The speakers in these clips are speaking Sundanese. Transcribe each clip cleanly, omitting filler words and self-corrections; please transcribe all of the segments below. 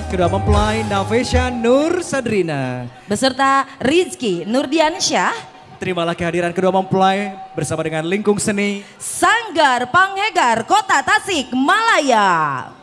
Kedua mempelai Nafesha Nur Sadrina beserta Rizky Nurdiansyah. Terimalah kehadiran kedua mempelai bersama dengan lingkung seni Sanggar Panghegar Kota Tasikmalaya.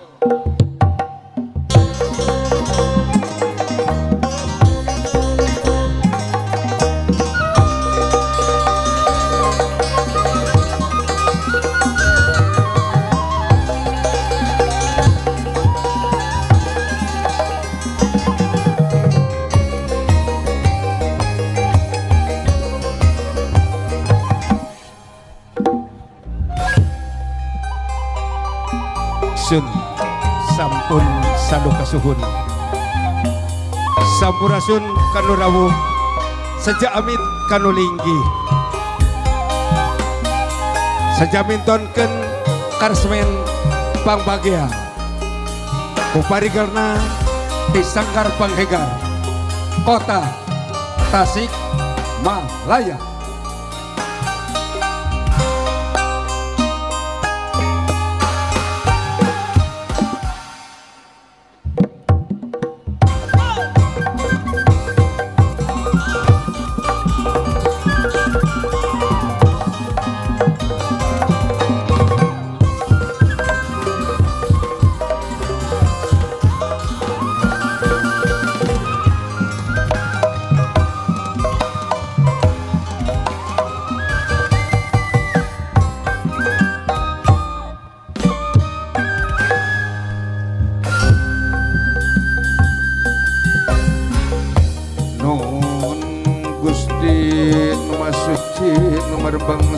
Sun sampun saduka suhun sampurasun kanu rawuh seja amit kanu linggih seja mintonkeun karsmen pangbagea kuparigerna di Sanggar Panghegar Kota Tasikmalaya.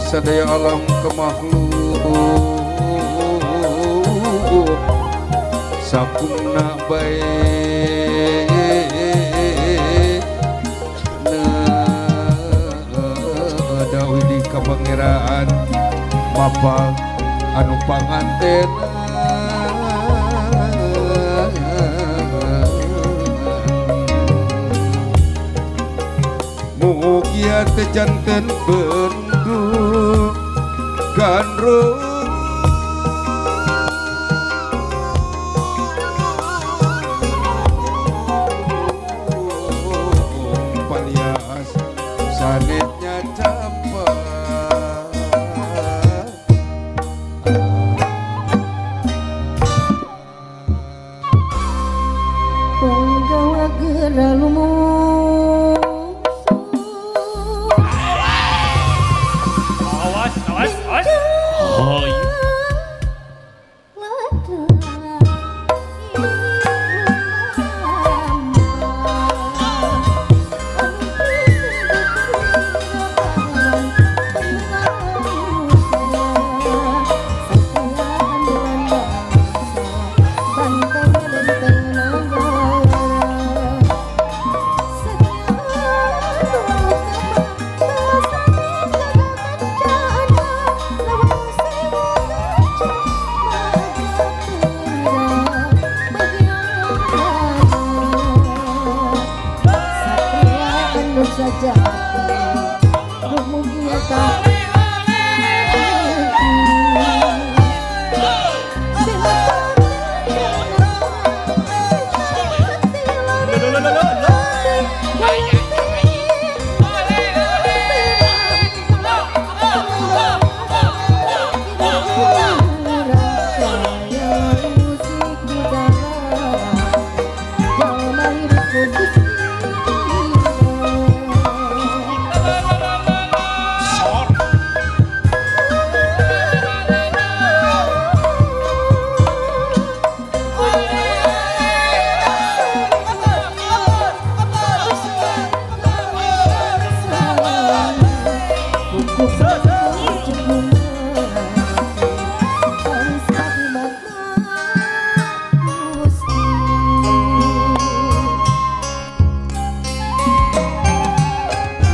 Sadaya alam kemakhluk sakumna bae dawi di kapangeran mapag anu panganten mugia teu janten bendu gandrung palias sanetnya campak penggawa geralumu.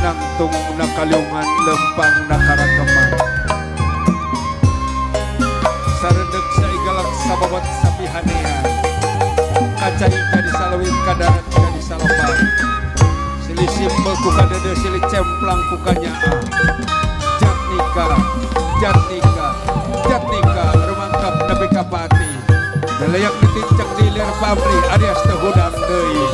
Nangtung nakaliungan lempang nakaragaman sarendeg saigalak sababat sapihanean kacai jadi salawit kadarat jadi salopang silih simpel ku kadede silih cemplang ku kanyaah jatnika jatnika jatnika rumangkap nepi ka pati deleyak ditincak dilir pamrih alias teu hudang deui.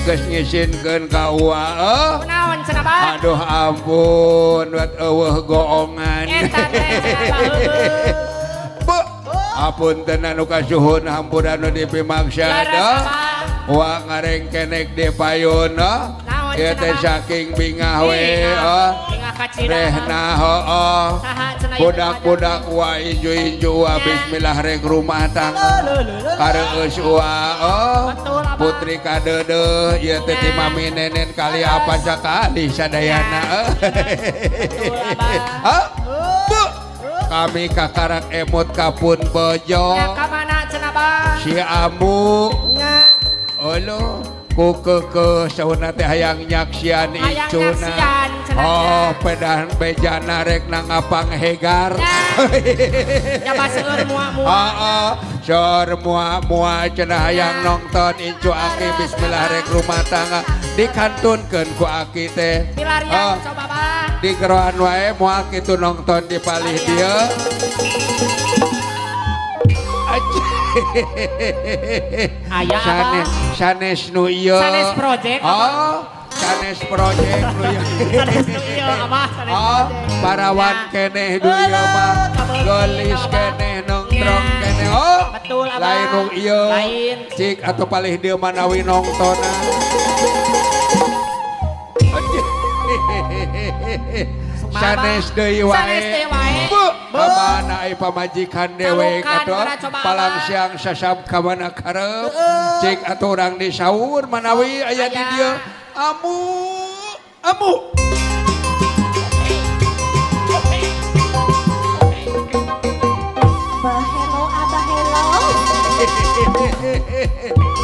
Geus ngisinkeun ka uwa. Kunaon cenah bah? Aduh ampun, wat eueuh goongan. Eta teh cenah. Bu, apunten anu kasuhun hampura nu dipimaksa da. Wa ngarengkenek di payun. Ieu teh saking bingah we. Rehna heueuh. Budak-budak wa inju-inju wa bismillah rek rumah tangga. Kareueus wa putri kadeudeuh ieu teh ti mami nenen kali apa sakali sadayana. Bu, kami kakarak emot kapun bojo. Ka mana cenah bah? Si ambu. Olo ku keukeuh sauna teh hayang nyaksian incuna. Oh, pedahan bejana rek nangapang hegar. Ya seueur mua-mua. Heeh, seueur mua-mua cenah hayang nonton incu aki bismillah rek rumah tangga dikantunkeun ku aki teh. Pilarian coba bah. Di geroan wae moal kitu nonton di palih dieu. Aya sanes sanes nu ieu. Sanes project. Oh, sanes project nu ieu. Sanes nu ieu abah sanes project. Parawan keneh nu ieu mah. Gelis keneh nongtrong keneh. Oh, betul abah. Lain nu ieu. Lain. Cik atuh palih dieu manawi nongtona. Sanes deui wae. Sanes deui wae. Bu, kamana ai pamajikan dewek atuh palang siang sasab ka mana karep. Cik atuh urang disaur manawi aya di dieu. Amu, amu. Abah hello, abah hello.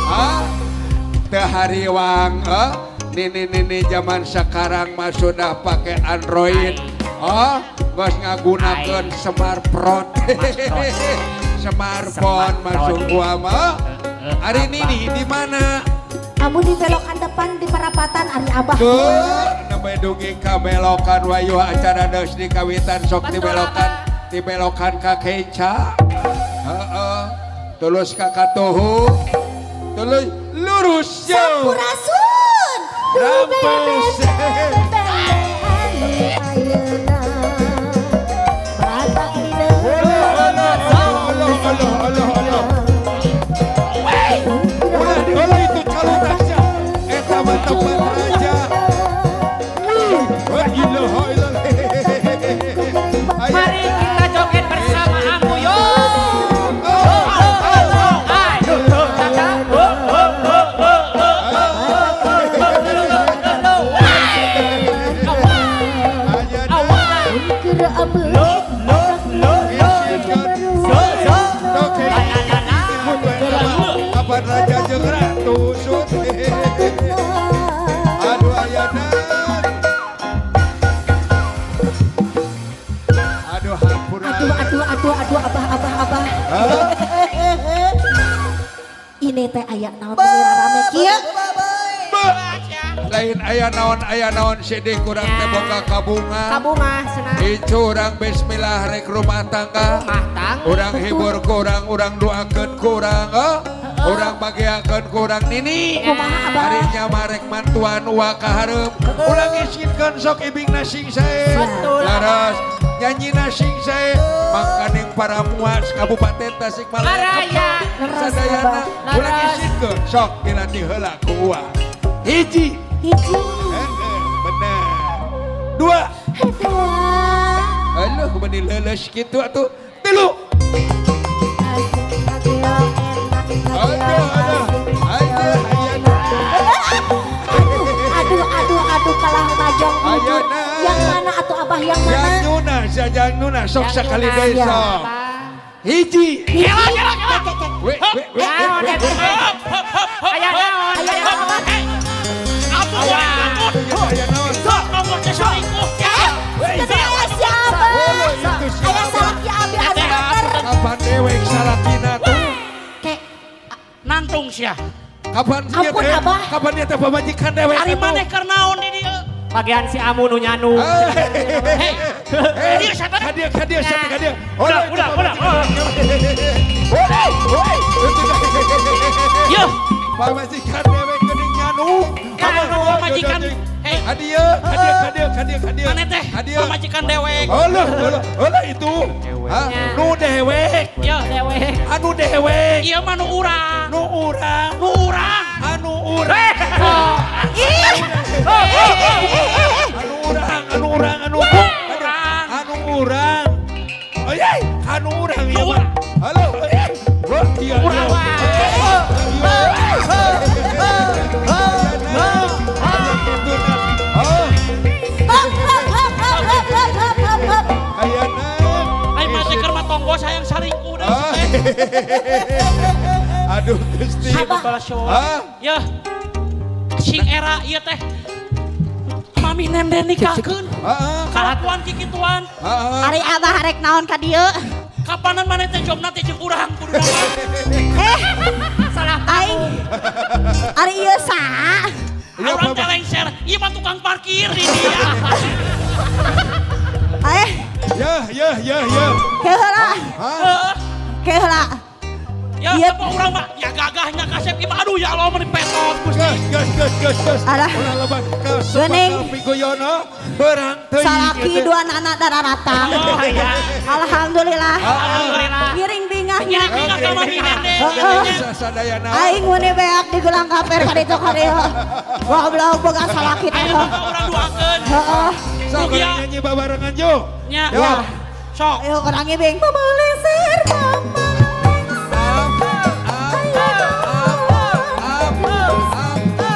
Ah, teu hariwang nini-nini zaman sekarang mah sudah pakai Android. Oh, geus ngagunakeun smartphone. Smartphone masuk gua mah. Ari nini di mana? Kamu di belokan depan di perapatan ari abah. Tuh, nembe dugi ka belokan wayuh acara deus di kawitan sok di belokan ka Keca. Heeh. Tulus ka Katuhu. Tulus lurus jauh. Sampurasun. Rampes. Ulah itu calon raja. Eta mah tempat raja. Wah, ilaha illallah. Mari kita joget bersama Ambu yo. Kapan raja jeung ratu sud. Aduh ayana. Aduh hampura. Aduh aduh aduh aduh abah abah abah. Ini teh aya naon rame kieu? Lain aya naon sedih kurang teh boga kabunga. Kabunga cenah. Icu urang bismillah rek rumah tangga. Rumah tangga. Urang hibur kurang, urang doakeun kurang. Urang bagiakeun kurang nini. Ari nya marek mantuan uwa ka hareup. Urang isinkeun sok ibingna sing sae. Laras nyanyina sing sae. Mangkaning para muas Kabupaten Tasikmalaya. Sadayana urang isinkeun sok dilatih heula ku uwa. Hiji. Hiji. 2. Aduh, meni leuleus kitu atuh. 3. Aduh, kalah majong bujur. Yang mana atuh Abah, yang mana? Yang nuna, yang nuna, sok sekali deui sok. Hiji. Kela. We. Aya naon? Aya naon? Aya naon? Sok nomor teh selingkuh. Aya siapa? Aya salaki abi anu bener. Kapan dewek salakina tuh? Kek nantung sia. Kapan dia teh? Kapan dia teh pamajikan dewek? Ari maneh keur naon di dieu? Bagian si Amu nu nyanu. Hei. Ka dieu ka dieu. Udah. Yo, pamajikan dewek geuning nyanu. Pamajikan. Hei. Ka dieu. Maneh teh? Pamajikan dewek. Alah itu. Nu dewek. Yo dewek. Anu dewek. Ieu mah nu urang. Nu urang. Nu urang. Anu urang. Anu urang. Oyey, anu urang ieu mah. Halo. Iya. Urang. Tonggo sayang salingkuh deh. Aduh Gusti. Ya. Sing era ieu teh. Mami nenden nikahkeun. Heeh. Kalakuan kikituan. Ari Abah arek naon ka dieu? Kapanan maneh teh jobna teh jeung urang kudu nama. Salah aing. Ari ieu saha? Urang teh lengser, ieu mah tukang parkir di dieu. Ya. Keheula. Keheula. Ya, apa urang mah ya gagahnya kasep ieu mah aduh ya Allah meni petot Gusti. Geus. Alah. Ulah lebat ka Geuning. Piguyono berang teuing. Salaki dua anak daratang. Oh iya. Alhamdulillah. Alhamdulillah. Ngiring bingahnya. Ngiring bingah ka mami nenden. Sadayana. Aing meuni beak di gelang kaper ka ditu ka dieu. Goblok boga salaki teh. Ayo urang doakeun. Heeh. Sok nyanyi babarengan yo. Nya. Ya. Sok. Ayo urang ngibing. Mama leser mama.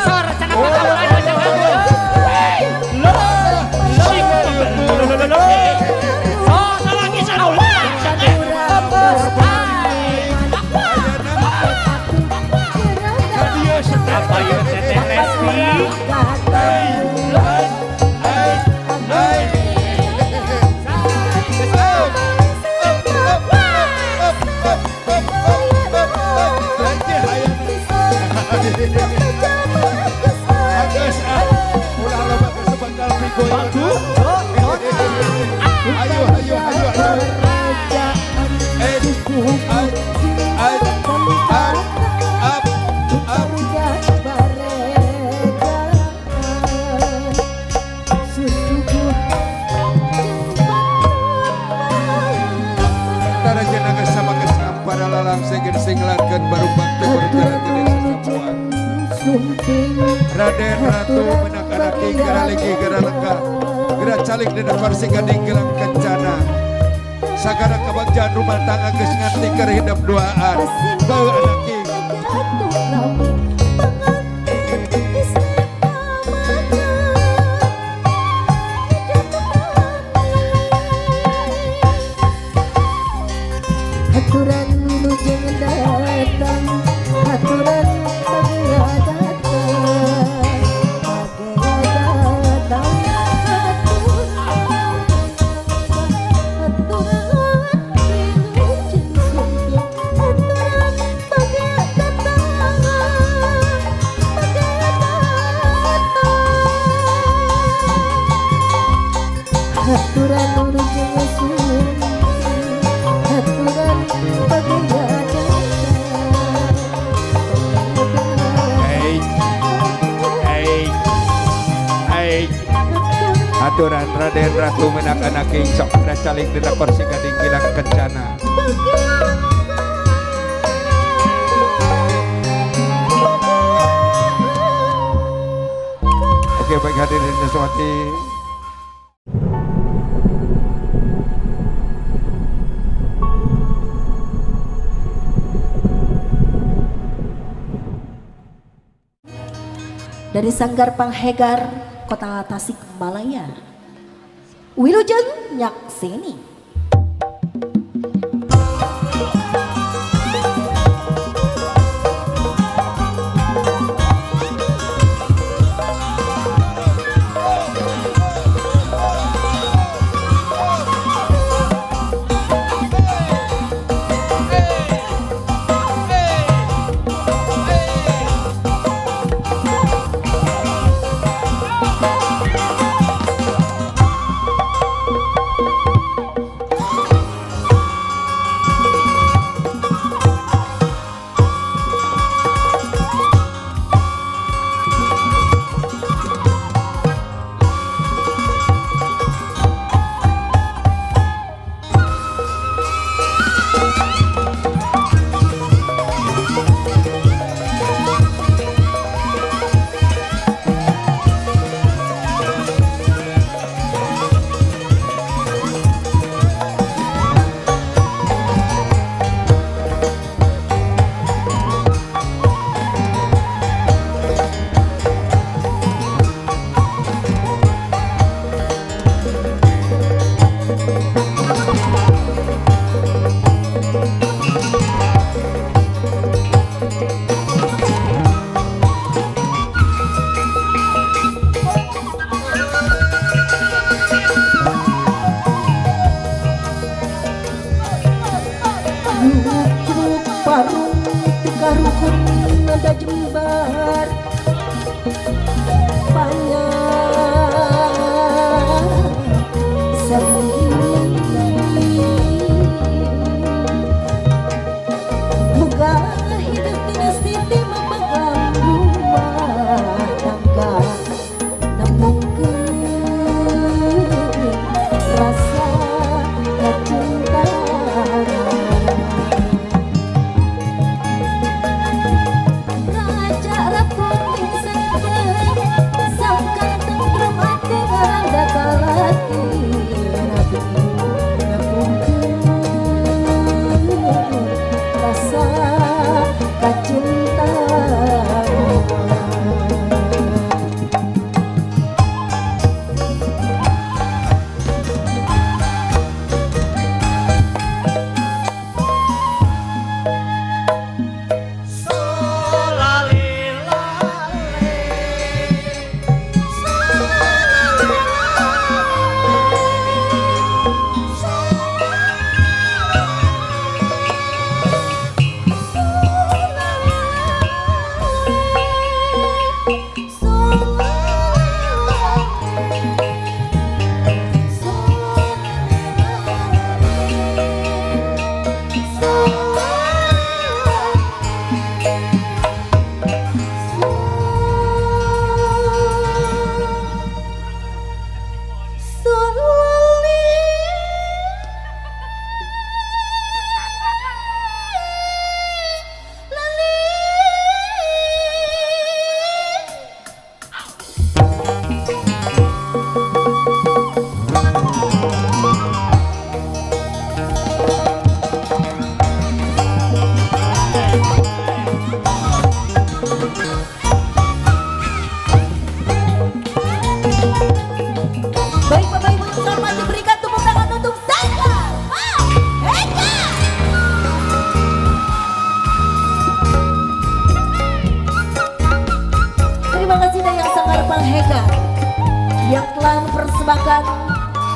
Sor cenah pakaula Salaki sarua. Apa ieu teteh Lesti? Ayo. Up. Singlarkan baru bakti berjalan ke desa Sapuan. Raden Ratu menak anaki gara legi gara lengkah gara calik dina parsi gading gelang kencana. Sagara kebagjaan rumah tangga geus nganti keur hidep duaan. Bau anaki. Aturan Raden Ratu menak anaki sok calik dina kursi gading gilang kencana. Oke, baik hadirin dan dari Sanggar Panghegar Kota Tasikmalaya. Wilujeng nyakseni.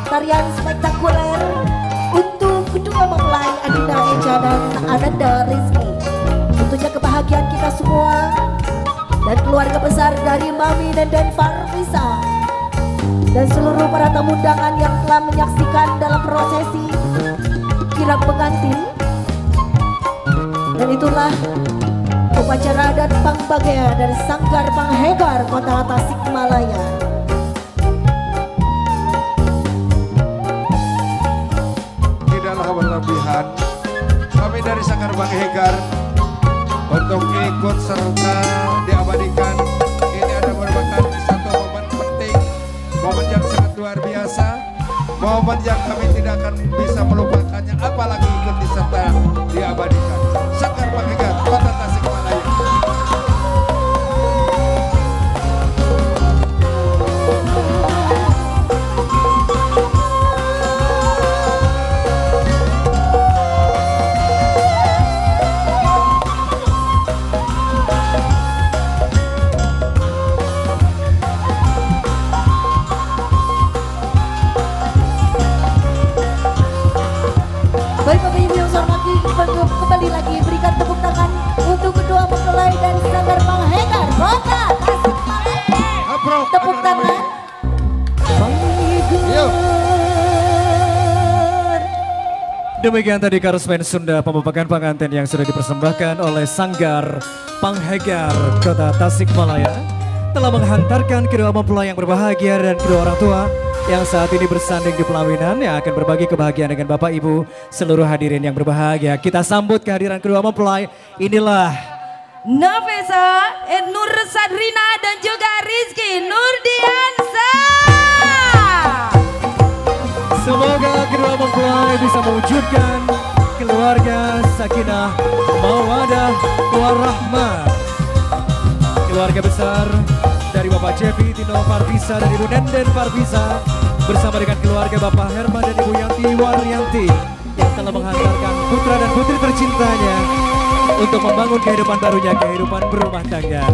Tarian spektakuler untuk kedua mempelai Adinda Echa dan Ananda Rizky. Tentunya kebahagiaan kita semua dan keluarga besar dari Mami dan Farvisa dan seluruh para tamu undangan yang telah menyaksikan dalam prosesi kirap pengantin. Dan itulah upacara adat Pangbagea dari Sanggar Panghegar Kota Tasikmalaya. Tidaklah berlebihan, kami dari Sanggar Panghegar untuk ikut serta diabadikan. Ini ada merupakan satu momen penting, momen yang sangat luar biasa, momen yang kami tidak akan bisa melupakannya, apalagi ikut diserta diabadikan. Sanggar Panghegar Kota Tasikmalaya. tangan. Yuk. Demikian tadi Karusmen Sunda pembabakan pengantin yang sudah dipersembahkan oleh Sanggar Panghegar Kota Tasikmalaya telah menghantarkan kedua mempelai yang berbahagia dan kedua orang tua yang saat ini bersanding di pelaminan yang akan berbagi kebahagiaan dengan Bapak Ibu seluruh hadirin yang berbahagia. Kita sambut kehadiran kedua mempelai. Inilah Nafesa Nur Sadrina dan juga Rizky Nurdiansyah. Semoga kedua mempelai bisa mewujudkan keluarga sakinah, mawadah, warahmah. Keluarga besar dari Bapak Cepi Tino Parvisa dan Ibu Nenden Parvisa bersama dengan keluarga Bapak Herman dan Ibu Yanti Waryanti yang telah menghantarkan putra dan putri tercintanya untuk membangun kehidupan barunya, kehidupan berumah tangga.